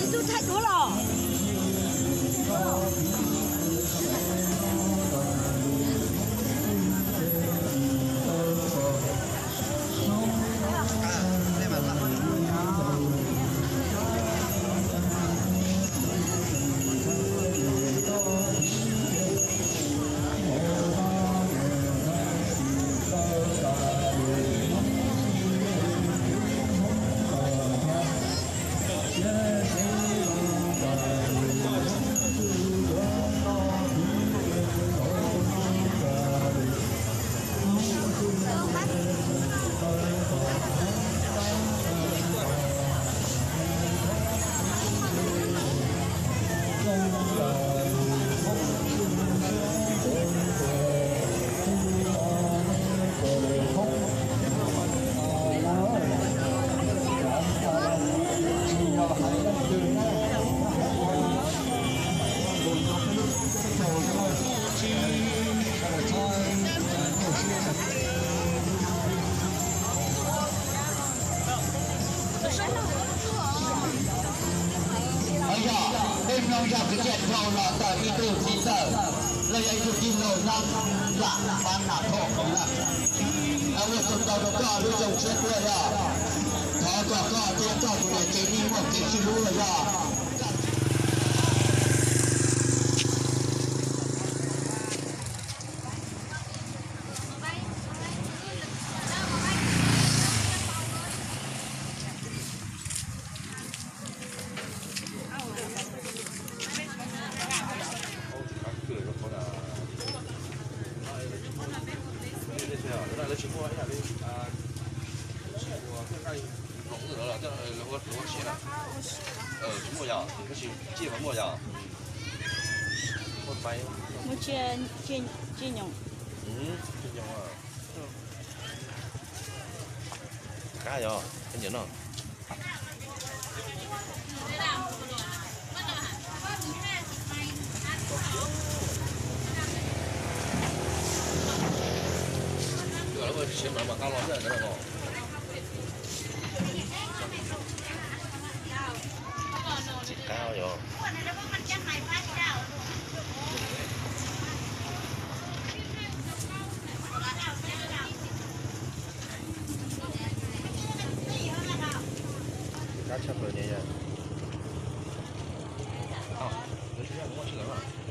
Ib tug thaij duab los. Yog peb mloog yog kwv tij dhau los tawm ib tug txiv ntxawm los yog ib tug tij laug Nab Lam Pab Nam Thoj Koom na. Ua tsaug ntau rau koj lub zoo siab tuaj yog. Thov kom koj thiab koj tus niam tsev nej muaj kev sib hlub los yog. Muaj tsiaj, tsiaj nyoos. Qab yog, qab nyiam no. Siav mas mas qab los thiab. Tsis qab yog. Qab tshaj plaws ne yog. Lawv tsis yog muab tsis lawm.